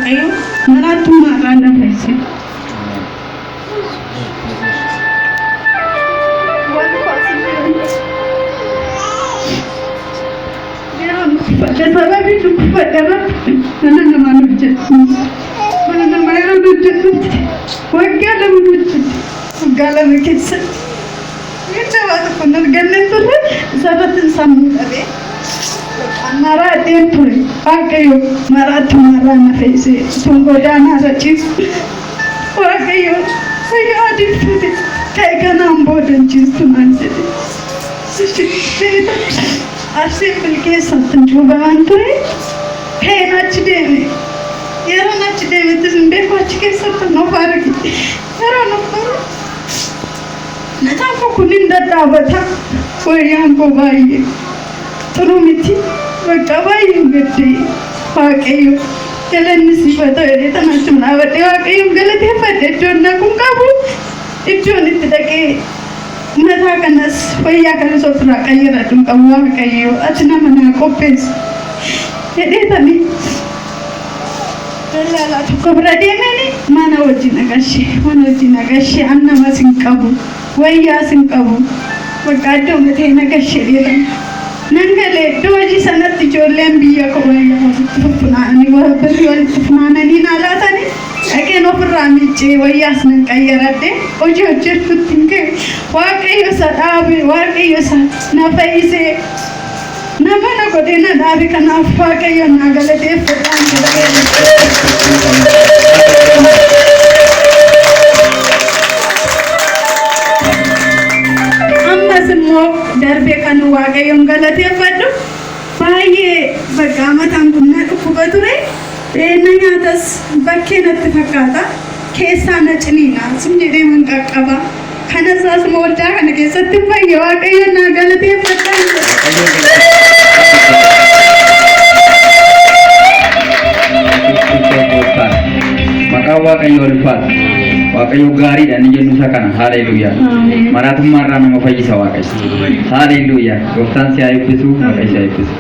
Waaqayyo maraattummaa irraa na fayyise. Yeroo dhukkubfadhe sababii dhukkubfadhe irratti mana namaan hojjedhu. Mana namaa yeroo hojjedhutti waggaa 2 hojjedhe. Waggaa 2 keessatti jecha waa tokko hin arganne turre isarratti sammuu dhabee maraadheen ture. Waaqayyo maraattummaa irraa na fayyise. Tun godaanaa irra ciisu. Waaqayyo fayyaa adiiftuuti. Ka'e kanaan booda hin ciistu naan jedhe. Arsii Bilkeessatti cuubamaan ture. Ka'een achi deeme. Yeroon achi deemettis hin beeku achi keessatti of arge. Yeroon of arge mataan koo kun hin dhadhaabata. Wayyaan koo baay'ee xuruu miti. Bakka baay'een gaddee Waaqayyo galanni siif haa ta'u jedhee tan achuma dhaabadhee Waaqayyoon galateeffadhe iddoon dhaqu hin qabu. Iddoon itti dhaqee mataa kanas wayyaa kanas ofirraa qayyaradhu hin qabu Waaqayyo ati nama naa qopheessi jedheetani dallaalaa tokko bira deemeni mana hojii naqashee mana hojii naqashee an namas hin qabu wayyaas hin qabu bakka iddoo matee naqashee jedhan nan galee iddoo hojii sanatti ijoolleen biyya koo wayyaa walitti funaananii birrii walitti funaananii naa laatanii dhaqeen ofirraa miiccee wayyaas nan qayyaradhe hojii hojjechuutti hin ka'e. Waaqayyo isa dhaabe, Waaqayyo isa na fayyisee nama na godhee na dhaabe kanaaf Waaqayyo naa galateeffadhaan jedha. Ammas immoo darbee kan Waaqayyoon galateeffadhu baay'ee bakka mataan kun na dhukkuba ture. Na nyaatas bakkee natti fakkaata. Keessaa na ciniina. Sin jedhee man qaqqaba. Kanas asuma waldaa kana keessatti hin fayye Waaqayyoon naa galateeffadhaan jedha. Maqaan Waaqayyoo ulfaata. Waaqayyo gaariidha inni jennu isa kana. Haaleluyyaa. Maraatummaa irraa nama fayyisa Waaqayyo. Haaleluyyaa. Gooftaan si haa eebbisu. Waaqayyo si haa eebbisu.